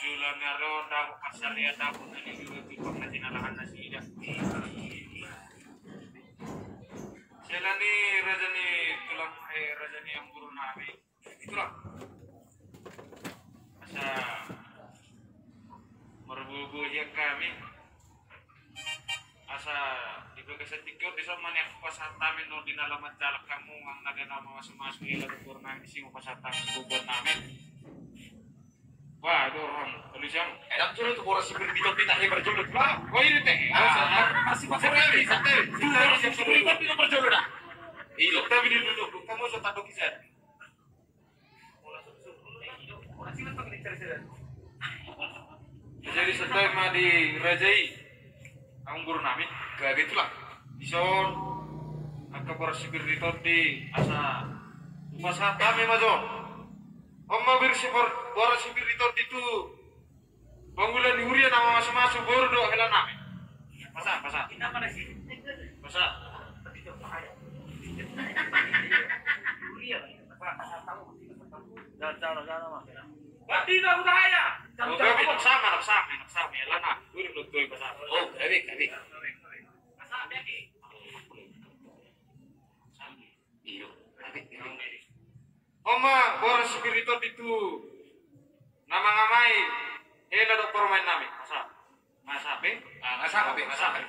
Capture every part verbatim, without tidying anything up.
Jolo ni ari on dapot pansarian, dapot na niula tu pangatinalahan nasida. Siala ni raja ni tulang, eh, raja ni amangboru nami. Itulah. Asa marboaboa hian hami. Asa di bagasan tingki on dison ma nian hupasahat hami, nunga di na laho manjalang hamu, nang na gabe na mamasumasu hela dohot boru nami, disi ma hupasahat hami siboan nami. Wah, do roham, alusan. Eh, dang jolo tu boras sipir di tondi tahe parjolo. Wah, wah, ini teh. Ah, ah, masih, masih, masih, masih. Tu boras sipir di tondi parjolo dah. Iyo. Tapi di dulu, kamu so tanduk isan. Jadi santabi ma di raja i, amangboru nami. Gabe tulang. Dison angka boras sipir di tondi, asa hupasahat hami ma jo on. On ma boras sipir, boras sipir di tondi tu pangula ni huria na mamasumasu boru dohot hela nami. Pasahat, pasahat. Pasahat. Bandina Budaya. Oh, gabe, pasahat ma, pasahat ma, pasahat ma, hela na. Udah, udah, tuh, pasahat. Oh, gabe, gabe. Pasahat, gabe. Iyo, gabe, gabe. On ma boras sipir di tondi tu na mangamai hela dohot parumaen nami. Pasahat. Pasahat be? Ah, pasahat be, pasahat.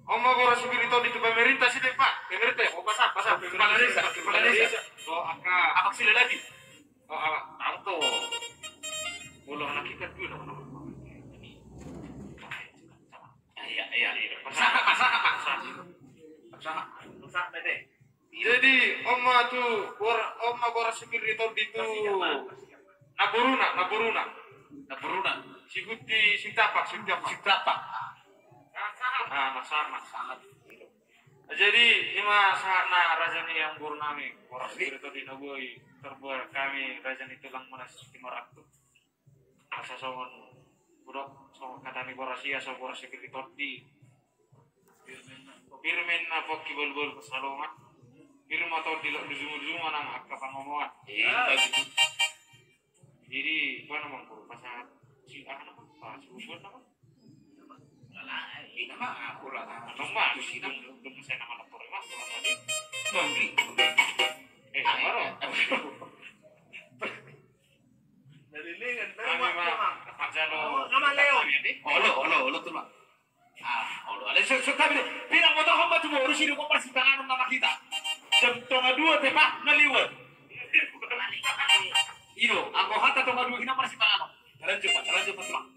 On ma boras sipir di tondi tu pemerintah sini, Pak. Pemerintah ya, oh, pasahat, pasahat. Kepala desa, kepala desa. Oh, angka. Apa sila lagi? Oh, apa? Tahu tuh. Molo anak ikan dulu, anak. Iya, iya. Pasahat, pasahat, pasahat. Pasahat. Pasahat, deh. Jadi, on ma tu bor-, on ma boras sipir di tondi tu namboruna, namboruna. Namboruna. Si Huti, si Tapak, si Tapak. Si Tapak. Ah, masalah, masalah. Jadi, i ma sahatna raja ni amangboru nami, boras sipir di tondi na boi tarbuat hami, raja ni tulang Monas Timor Aktu. Asa songon hudok, songon hata ni boras i, asa boras sipir di tondi. Pir ma inna pongki, balu-balu pansalongan. Pir ma tondi, loas luju-luju ma nang angka pangomoan. Iya. Jadi, apa nama, guru, pasahat si, apa nama, pasahat si Ugon nama? Ini nama aku lah. Nama, tu si nama. Dong, dong, saya nama lapor, Mas, kurang tadi. Bangli. Eh, baru. Dari lengan, nama, nama. Nama Leon. Olo, olo, olo, tulang. Ah, olo, ale, so, so, tapi deh, pinang motor homba tu boru, sidung parsipanganon nama hita. Jam tonga dua tepa na liwat. Iyo, anggo hata tonga dua hina parsipanganon. Jalan coba, jalan coba, tulang.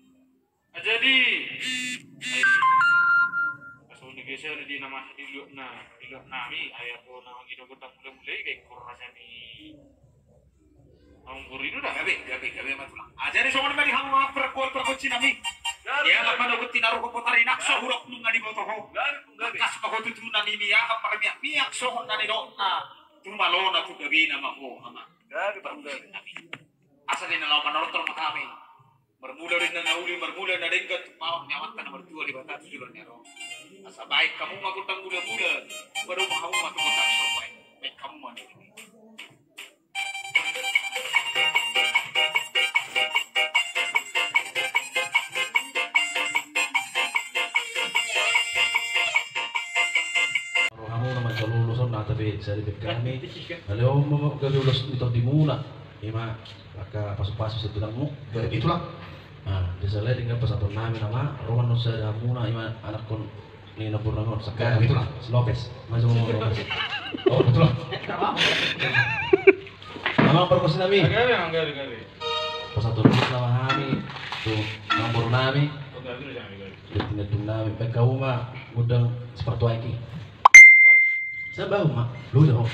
Ah, jadi, pas on di geser di nama di luat na, di luat nami, ayah po nama gido gotang mulai-mulai, baik kurasa ni. Amangboru i do da. Gabe, gabe, gabe ma tulang. Ah, jadi songon i ma di hamu ma pargual pargonsi nami. Ia ma panogot tinaruhon botari nakso hurok nunga diboto ho. Gabe, gabe. Kas ma ho tutu na nimiahan parmiak-miak songon na nidokna. Tu malona tu gabena ma ho ama. Gabe, gabe. Asa di na laho manortor ma hami. Marmula di na nauli, marmula na denggan tu paon ni Amanta na martua Debata tu joloan ni ari on. Asa baen hamu ma gondang mula-mula. Baru ma hamu ma tu gondang sombai. Baen hamu ma nauli. Rohamu na manjalo ulos on, na tabe sari bek hami. Ale on ma gabe ulos ni tondimuna. Ima angka pasu-pasu sian tulangmu. Gabe tulang. Nah, di sela dengan pasahaton nami nama, roman nusa damuna, ima anakkon ni namboru nami on, saka. Gabe tulang. Si Lopes. Maju ngomong Lopes. Oh, betul lah. Nama pargonsi nami. Gabe, gabe, gabe. Pasahaton nama hami tu namboru nami. Oh, gabe, gabe, gabe. Di tinggal nami, baen hamu ma gondang sipartuaek i. Sabar ma, lu dah.